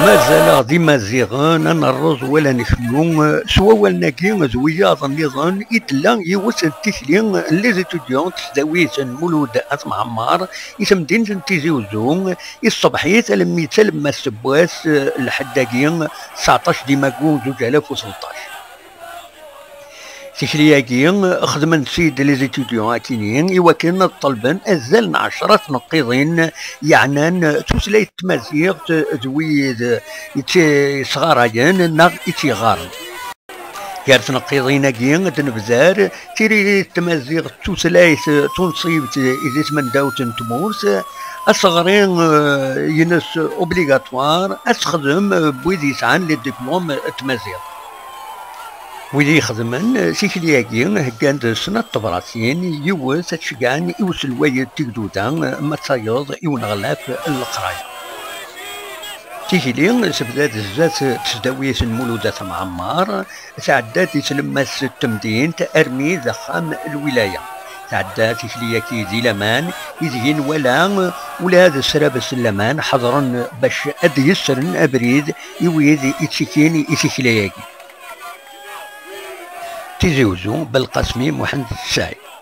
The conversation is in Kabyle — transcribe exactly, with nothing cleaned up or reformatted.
Mazal-aɣ d Imaziɣen, ad nerreẓ wala neknu. S wawalen-agi d wiyaḍ nniḍen i d-tella yiwet n tikli n les étudiants n tesdawit n Mulud At Mɛemmer i temdint n Tizi Uzzu, i tṣebḥit almi d talemmast n wass, eh, lḥedd-agi, tseɛṭac di mayu zuǧ alaf u tleṭṭac. Tikli-agi xedmen-tt-id les étudiants akini i wakken ad ṭelben azal n ɛecra tneqqiḍin yeɛnan tutlayt tmaziɣt d wid i tt-yesɣarayen neɣ i tt-yeɣɣaren. Gar tneqqiḍin-agi ad nebder tiririt tmaziɣt d tutlayt tunṣibt i di tmendawt n tmurt, aseɣri, eh, ines obligatoire, asexdem, eh, n wid yesɛan les diplômes n tmaziɣt. Wid ixedmen tikli-agi heggan-d snat tebratin, yiwet ad tceggɛen i uselway n tegduda ma d tayeḍ i uneɣlaf n leqraya. Tikli tebda-d zdat tesdawit n Mulud At Mɛemmer, tɛedda-d i tlemmast n temdint armi d axxam n lwilaya. Tɛedda tikli-agi di laman, ideg i nwala ula d srabes n laman ḥeḍren bac ad d-yessren abrid i wid ittikin i tikli-agi. Tizi Uzzu, Belqasmi Muḥend Sɛid.